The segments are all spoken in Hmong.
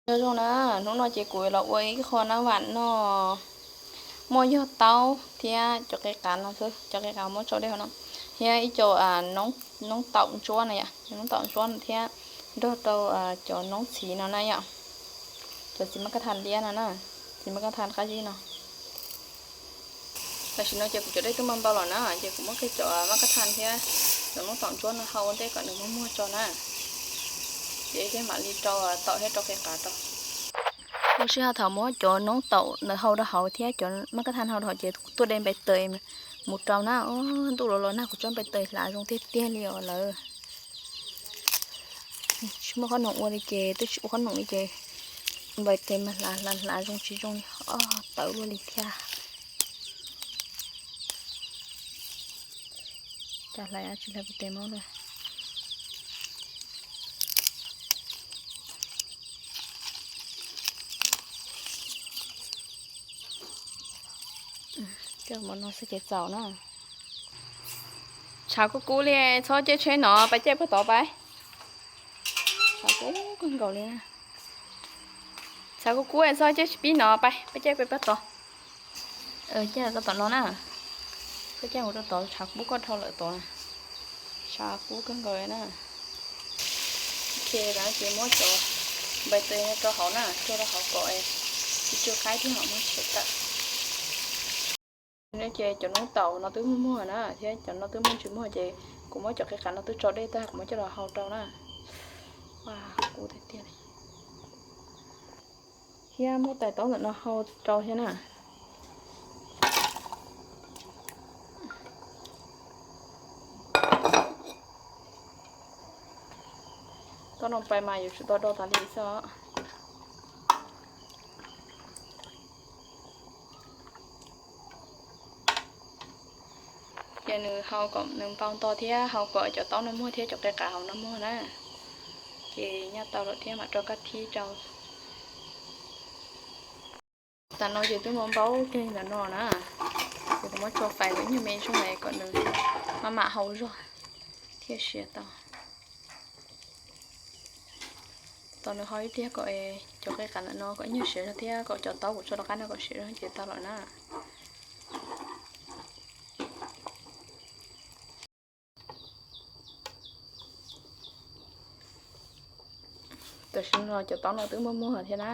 Nyob zoo na, hnub no ces kuv los ua ib qho nab vam no, muaj yog taub thiab cov qe qav no xwb, cov qe qav muab tso dej hauv no, thiab ib co noob taum ntsuab no yom, noob taum ntsuab no thiab nrog rau cov noob txiv no na yom, cov txiv mab kaj thas liab no na, txiv mab kaj thas qab zib no. Tam sim no ces kuv cov dej twb npau npau lawm na, ces kuv muab kiag cov mab kaj thas thiab cov noob taum ntsuab no hau ua ntej kom nws muag muag tso na. Ces ib pliag mam li rau taum thiab rau qe qav rau. Lub sij hawm thaum muab cov noob taum ntawd hau rau hauv thiab cov mab kaj thas hau rau hauv ces kuv tuaj de npais taws mus rau na. Ntuj los los nag kuv tsob npais taws hlav zoo tiag tiag li os lawm. Tsis muaj qhob noom ua li ces twb tsis ua qhob noom li ces npais taws mas hlav hlav hlav zoo tsis zoo li, tawv luaj li thiab. Cas hlais tsis hlais puas tes mob lawm. Coj mov no xwb ces txaus na. Tshav kub kub li, txhob caij tsheb no, pab caij pag tod pab. Tshav kub kawg nkaus li. Tshav kub kub txhob caij tsheb pib no, pab caij pag tod. Caij rau tom no na. Koj caij mus rau tod, tshav kub koj dhau lawm tod. Tshav kub kawg nkaus li na. Ok, ces muab cov npais taws rau hauv na, rau rau hauv kom tsis tsw qaib thiab ho muab tshem tawm. No ces cov noob taum no twb muag muag na, thiab cov no twb muag tsis muag ces kuv muab cov qe qav no twb tso dej tag, kuv muab coj los hau rau na. Kub tiag tiag li. Thiab muab tais taub ntawm no hau rau thiab na. Taub no pais mas yuav tsum tau do tas li xwb os. Ces nws hau kom nws npau nto thiab hau kom cov taub no muag thiab cov qe qav hauv no muag na. Ces nyaj tau lawm thiab mam rau kab thib rau. Tam no ces twb npau npau kiag ntawm no na. Ces kuv muab tso fais kom ib nyuag me zog kom nws maj mam hau zog thiaj siav tau. Tos nws hau ib pliag kom cov qe qav ntawm no kom ib nyuag siav zog thiab kom cov taub kuv tso rov qab no kom siav zog ces tau lawm na. Tam sim no cov taub no twb muag muag thiab na,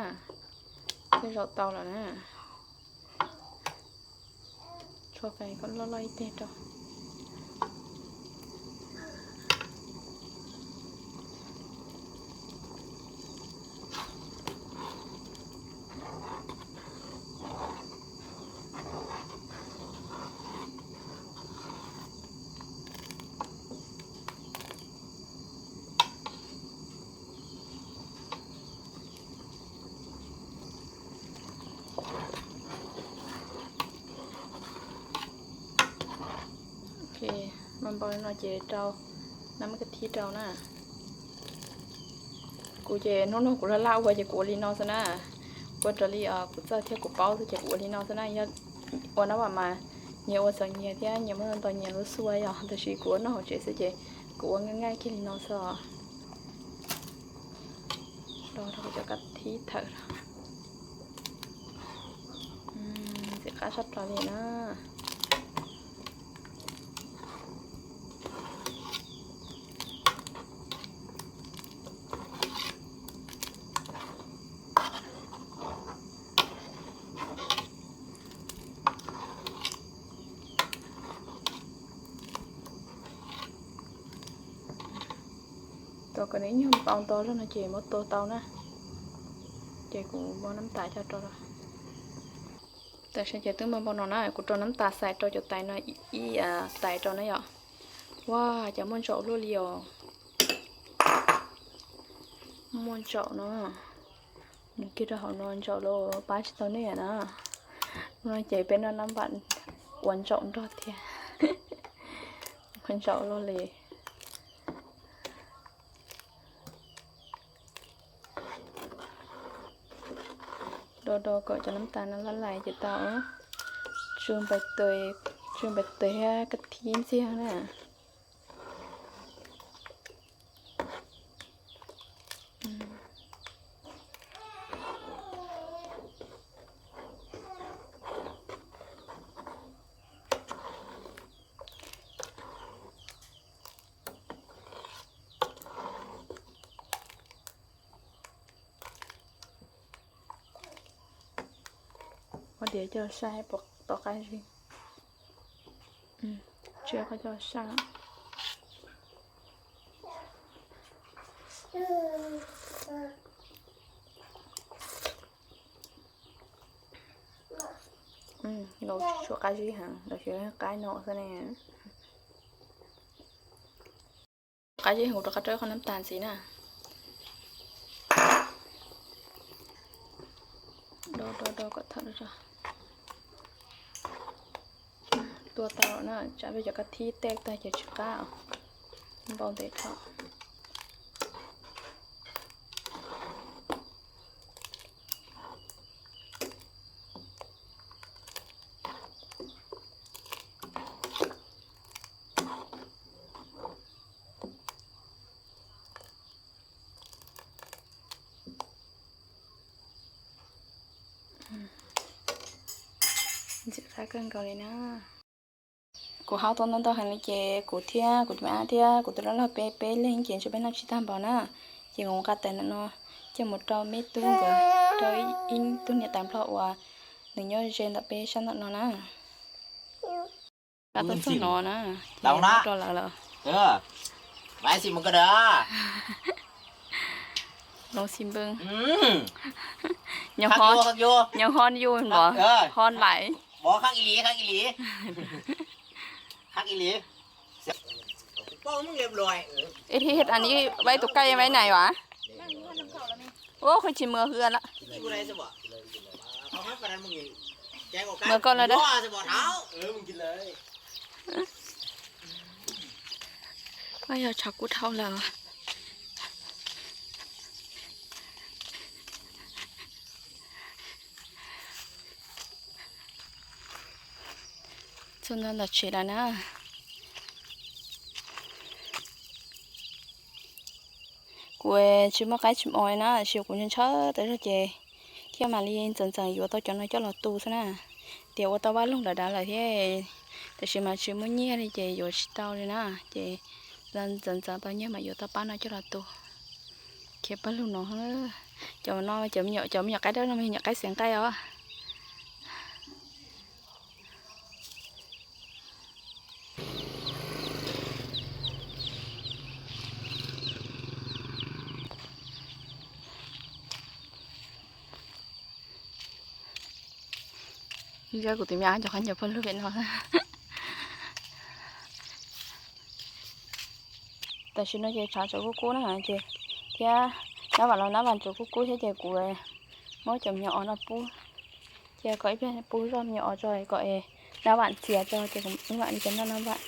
twb zaum tau lawm na. Tso fais kom loj loj ib teg rau. Ok, mas npau li no ces rau nab mab kab thib rau na. Kuv ces hnub no kuv laj laj ua ces kuv ua li no xwb na. Ua raws li kuv txawj thiab kuv paub xwb ces kuv ua li no xwb na. Yog ua nab vam mas nyias ua txom nyias thiab nyias muaj ntau nyias lub xua yog, tab sis kuv ua noj hauv tsev xwb ces kuv ua nqaij nqaij kiag li no xwb os. Do rau cov kab thib thawm. Ntxim qab sab plaws li na. Tos kom nws ib nyuag npau nto zog no ces muab tua tau na. Ces kuv muab nab tas coj rau. Tam sim ces twb npau npau no na, kuv rau nab tas xais rau cov tais no ib tais rau na yom. Ua cas muaj ntsaum luaj li os. Muaj ntsaum no. Mus kiag rau hauv no ntsaum los pab tsis tau nej na. No ces peb noj nab vam ua ntsaum nrog thiab. Ua ntsaum luaj li. Do do kom cov nab tas no laj lais ces tau. Tsw npais tes thiab kab thib ntxiag na. Diav coj los saj puas tau qab zib. Tsis qhov coj los saj. Nkaus tshuav qab zib heev, nkaus tshuav qaib no xwb ne. Qab zib heev, kuv rov qab rau ib qho nab tas ntxiv na. Do do do kom thawm do. Tua tau na, tsam peb cov kab thib tej tag ces tsis qab os. Npau ntev dhau. Ntxim qab kawg nkaus li na. Kuv hau tau ntau ntau heev li ces kuv thiab kuv tus me ab thiab kuv tus dab laug peb peb leeg ces ntshe peb noj tsis tag npaum na. Ces kuv nqa tawm ntawm no coj mus rau me tub nkawd, rau ib tug niam tais nplog uas nws nyob ze ntawm peb sab ntawm no na. Nqa tuaj txog no na, ces muab rau lawv lawm. Loo xi npw. Nyob ho yus npov ho lais. Ib thib hib an ib, ib tus kaij ib nais as. Ua khuv tsis mus hwm lawm. Mus koj lawm da. Yog tshav kub dhau lawm. Txog ntawm tsev lawm na. Kuv tsis muaj qaib tsis muaj os na, tab sis kuv ntshaw ntshaw tas zog ces thiaj mam li ntxeev ntxeev yuav tau cov no coj los tu xwb na. Tias ua tau vaj loog dav dav lawm thiab, tab sis mas tsis muaj nyiaj li ces yuav tsis tau li na. Ces ntxeev ntxeev tau nyiaj mas yuav tau pab no coj los tu. Khiav pawg lug no, cov no cov me nyuam qaib dawb no mas nyuam qaib xeev nqaij os. Yog kuv tus me ab cov qhov ncauj pawg lug pem no. Tam sim no ces tshav tseem kub kub na ces thiab nab vam los nab vam tseem kub kub thiab ces kuv muab cov me nyuam os no pub, ces kom ib pliag pub zoj me nyuam os tso kom nab vam txias tso ces kuv mam li cov noj nab vam.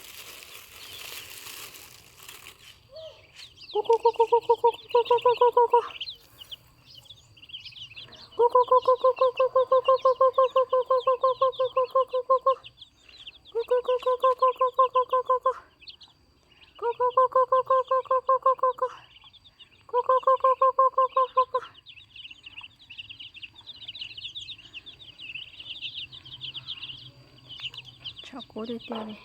Tshav kub tiag tiag li.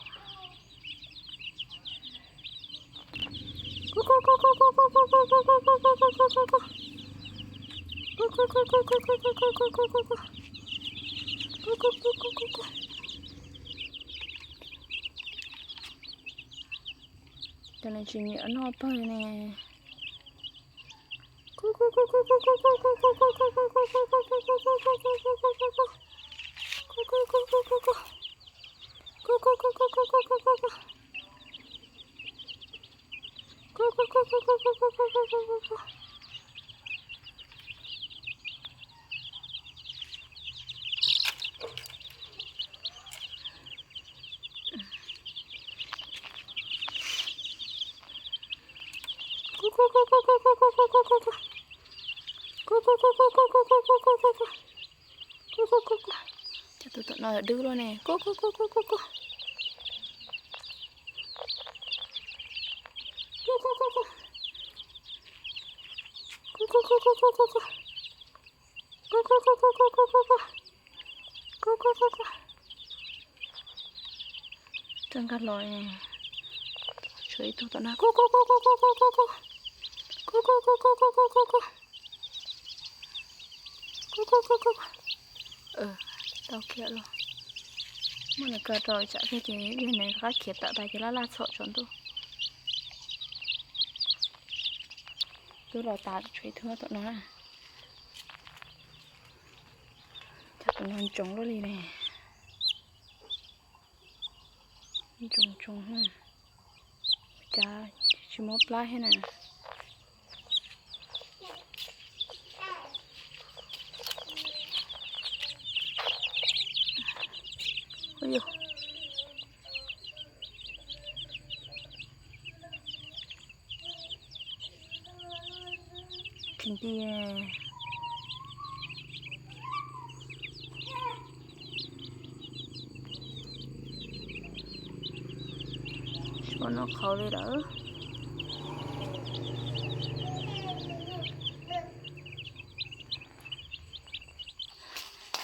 Cov no tsis nyiam noj pawg ne. Cov tus tom no dwb luaj ne. Kub kub kub kub kub kub. Kub kub kub kub kub kub. Kub kub kub kub kub kub kub. Kub kub kub kub. Tuaj nkag los, tshuav ib tug tom no. Kub kub kub kub kub kub kub. Kub kub kub kub kub kub kub. Kub kub kub kub. Tau kiag los. Muab nws kaw rau tsam thiaj ces yog nws rov qab khiav tawm tas ces laj laj txhom tsaus ntuj. Twb los tas tshuav ib tug tom no na. Cov tom no ntsoov luaj li ne. Ntsoov ntsoov na. Cas tsis mob plab thiab na. Tsis nti. Tsis muaj noj qhauv li lawm.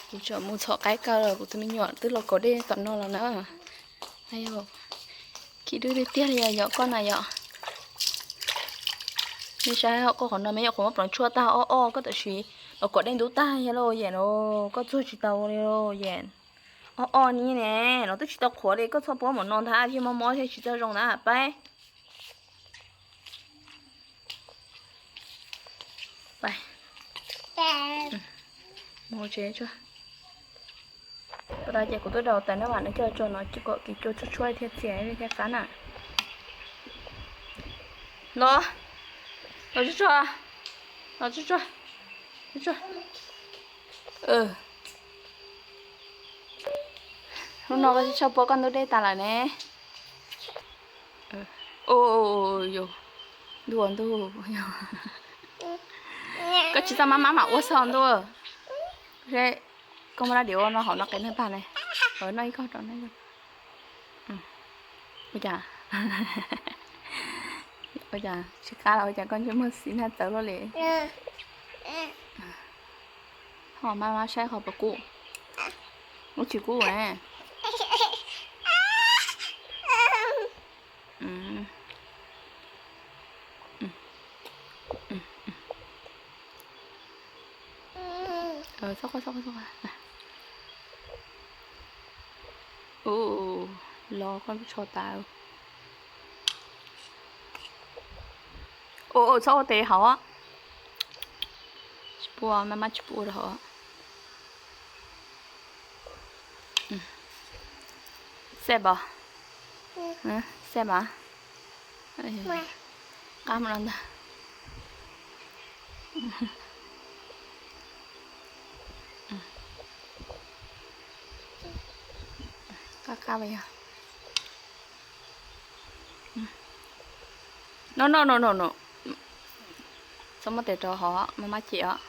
Kuv tseem mus txhom qaib kaw los kuv tus me nyuam twb los kaum dej tom no los na. Khib dub tiag tiag li yom koj na yom. Nej saib koj qhov no me nyuam qhuav muab pleev tshuaj tag ob ob koj tam sim los kaum dej ntub tag yog lauj yam no koj txuag tsis tau li lauj yam. Ob ob ni ne, los twb tsis tau qhuav li koj txhob puab mus no ntag thiaj mob mob thiab tsis txawj zoo na pab. Pas tas ces kuv twb daus tais nab vam no coj tso no kom kev cua tshuab tshuab thiaj txias thiaj qab na. No, no tsuag tsuag, no tsuag tsuag, tsuag tsuag. Hnub no koj tsis tshaj puab koj ntub dej tas lawm ne. Yus, ntuj ntuj, koj tsis txaj mab mab mam ua xwb ntuj. Koj muab dab diav ua no hauv no qev neeg tag ne. Noj ib koj rau noj. Ua cas, ua cas tsis qab los ua cas koj ntsej muag xis nag txawv luaj li. Ho mab mab saib qhov puas kub. Ub tsis kub ne. Txhob quaj, txhob quaj, txhob quaj. Ua, los koj tsho tas. Ua, txhob ua tes hauv. Tsis pub, maj mab tsis pub ua rau hauv. Xej pom, xej mas. Qab mus no ntag. Qab qab yog. No no no no no. Txhob muab tes rau hauv, maj mab cem os.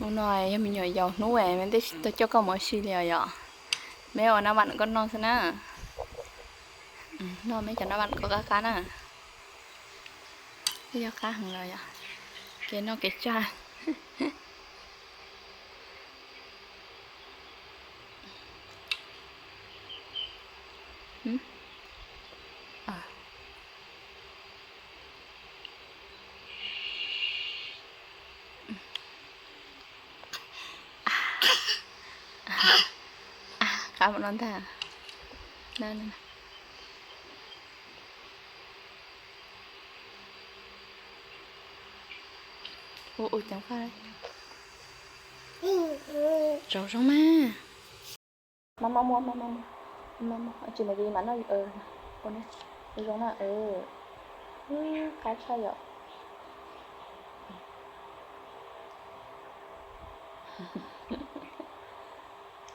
Hnub no yog me nyuam yaus hnub es me ntej tsis tau coj koj mus ua si li os yom. Meb ua nab vam koj noj xwb na. Noj meb cov nab vam koj qab qab na. Twb yog qab heev los yom. Kev noj kev tsag. Qab mus no ntag. Ua ua ceev faj. Tsaug zog mas. Maj maj muab, maj maj muab, maj maj muab, tsis ntev ces mam noj. Ua zoo na. Qab tshaj yom.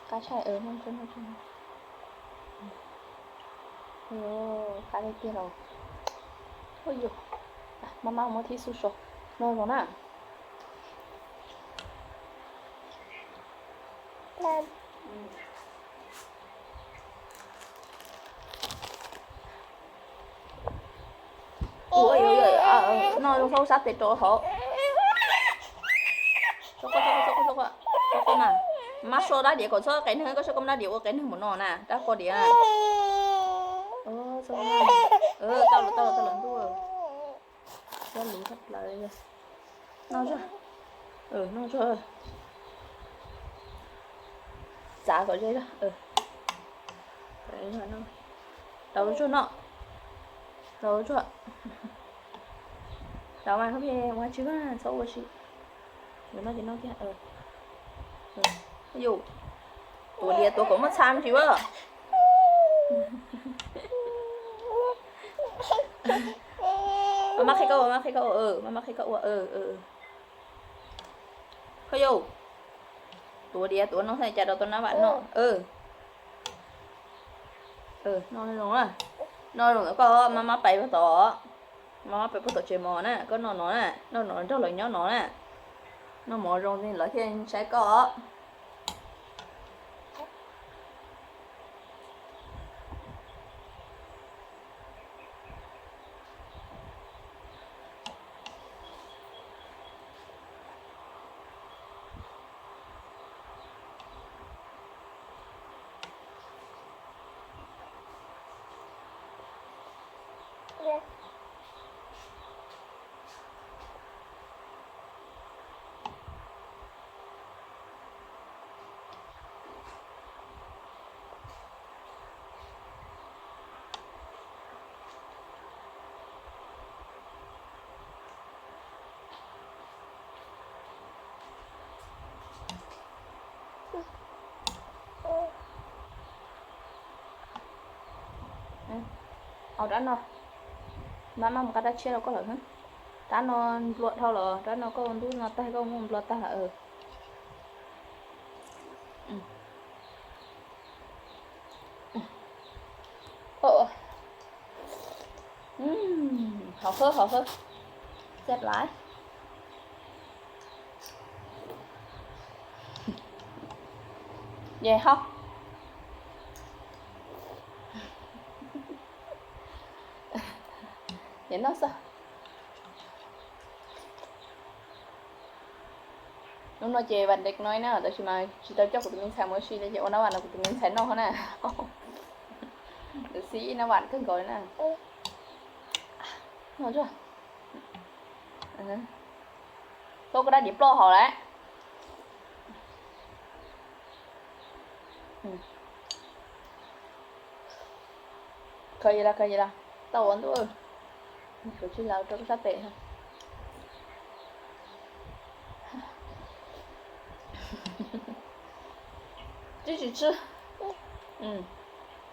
Qab tshaj, noj tsuag noj tsuag. Qab tiag tiag los. Maj maj muab thib xub so. Noj zoo na. Ua, noj zoo, sab sab tes rau hauv. Txhob quaj, txhob quaj, txhob quaj, txhob quaj mas. Mab so dab diav kom txhob qev neeg, koj saib koj mab dab diav ua qev neeg mus no na, dab qhua diav. Tau lawm, tau lawm, tau lawm ntuj. Siab luv tshaj plaws. Noj zog. Noj zog. Txav kom ze zog. Rau zuag noj. Rau zuag. Rau mas, ua tsis koj txhob ua si. Yuav noj ces noj tiag. Yus, tuav diav tuav kom muaj txha ntsis a. Mab mab qhib koj ua, mab qhib koj ua, mab mab qhib koj ua. Koj yau, tuav diav tuav no thiaj cas rau tau nab vam noj. Noj zoo, noj zoo ntawm koj, mab mab pais puag tod, mab mab pais puag tom tsev mov na, koj noj no na, noj no nrog lawv nyob no na. Noj mov zoo li lawv thiaj saib koj. Au, rab no, mab mab mus qab rab tshiab rau koj lawm. Rab no nplua dhau los, rab no koj ua ntub no tag koj muab nplua tag lawm. Hauv hawb, hauv hawb. Txaij plav. Yes ho. Yes no xwb. Hnub no ces vam dek no na, tab sis mas tsis tau coj kuv tus me ntxhais mus ua si li ces ua nab vam no kuv tus me ntxhais noj na. Tus xib nab vam kawg nkaus li na. Tuaj koj dab diav ploj hauv lawm. Khaws yas las, khaws yas las, tau ua ntuj. Kuv tsis laus rau koj sab tes. Tsis tsis tsis.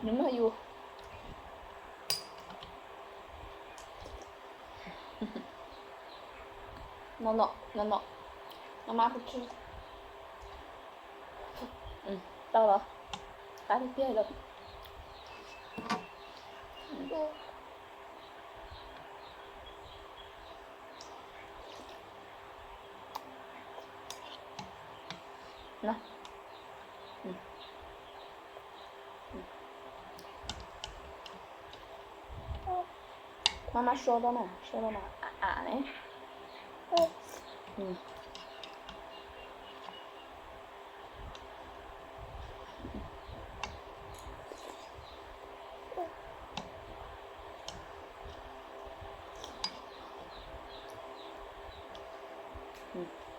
Nws muag yus. No no no no. No mas kuv tsis. Tau los. Qab tiag tiag los. Mab mab sua rau na, sua rau na, am am ne.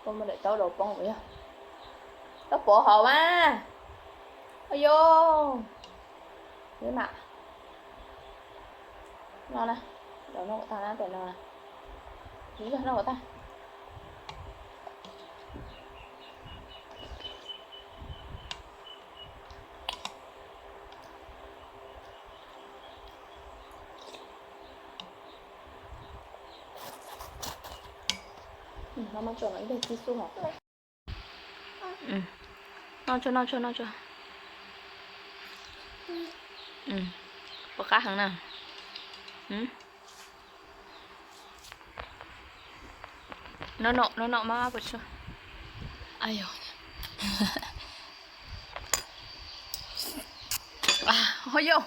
Koj muaj daim taub dau poob yog. Koj pov hauv mas. Oj yau. Li mam. No na. Los noj kom tag na, tes no na. Tsis yog noj kom tag. Maj mam tso no ib pliag tib xub hos. Noj tso, noj tso, noj tso. Puas qab heev na? Noj noj noj noj, maj mam puas tso. Ho yau.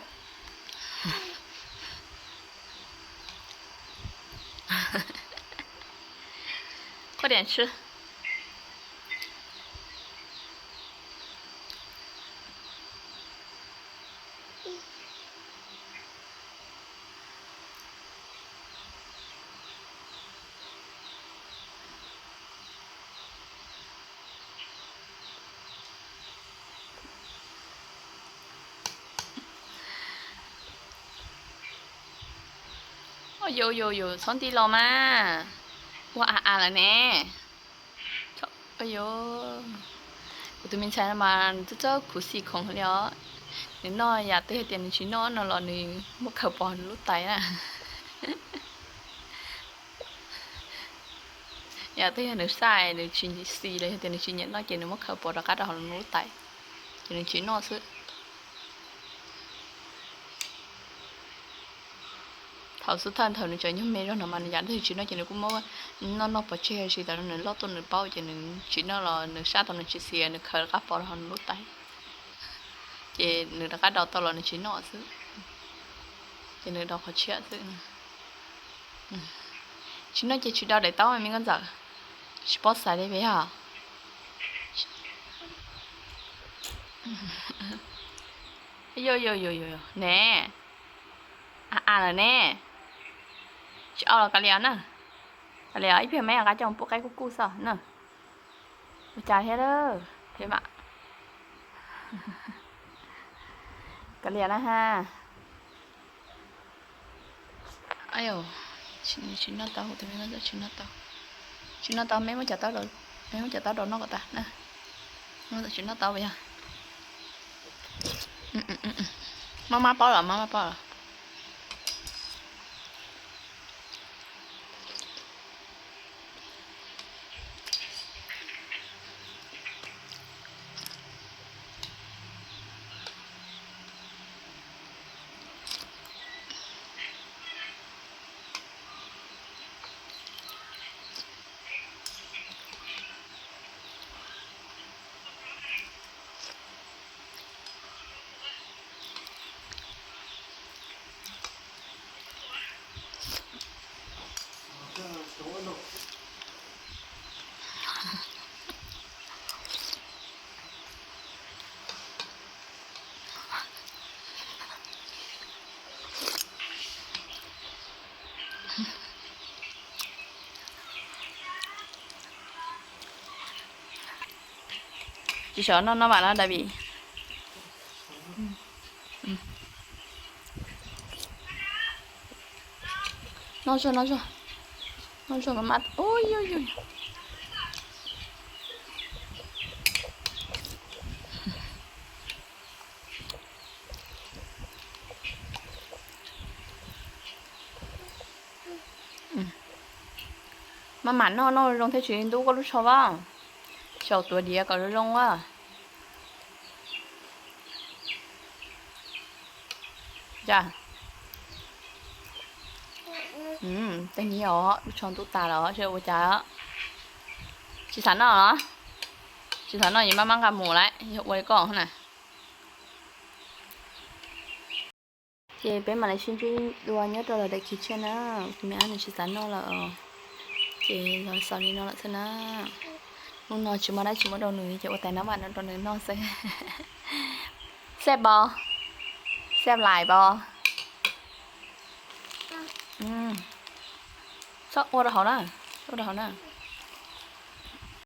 Koj diam tsi. Yus yus yus txhob nti los mas, ua a a lawm ne. Kuv tus me ntxhais no mas nws txawj txawj khuv xim khoom li os. Nws noj yam twg hais tias nws tsis noj no los nws muab khaws pov nws lub tais na. Yam twg yog nws xav nws tsis xis los yog tias nws tsis nyiam noj ces nws muab khaws pov rov qab rau hauv nws lub tais, ces nws tsis noj xwb. Thaum xub thawj thaum nws tseem nyuag me zog no mas nws yam twg tsis noj ces nws kuj muab noj noj pov tseg, tab sis tas nws loj tuaj nws paub ces nws tsis noj los nws sab tau nws tsis xis nws khaws rov qab pov rau hauv nws lub tais, ces nws rov qab do tau los nws tsis noj xwb, ces nws do qhov tshiab xwb. Tsis noj ces tsis do daim taub me koj ntxawm, tsis paub xaiv li pes yog. Yog yog yog yog ne, a a lawm ne, tsis o los kav liam na, kav liam ib pliag me qab coj pub qaib kuj kuj xwb na. Ua cas thiab, thiab mas, kav liam na ha. Tsis noj tau, tsis noj tau, tsis noj tau, me muab cov taub, me muab cov taub rau noj kom tas na. Tsis noj tau yog. Maj maj paub los, maj maj paub los. Tsis xav noj no mas no David. Noj zog, noj zog, noj zog mas mas. Ui, ui, ui. Maj mam noj noj zoo thiaj tsis ntub koj lub tsho as. Xyaum tuav diav kom zoo zoo as. Cas, tej hnub no lub tsho ntub tas los seb ua cas. Tsis xav noj los? Tsis xav noj ces maj maj nqa mus lawm, yog ua li koj na. Ces peb mam li sib ntsib dua nyob rau lawv daim khiv tshiab na. Tus me ab nws tsis xav noj lawm, ces los xaus li no lawm xwb na. Hnub no tsis muaj dab tsi muab rau nws ces ua tais nab vam no rau nws noj xwb. Xab pos, xab lais pos. Txhob ua rau hauv na, ua rau hauv na.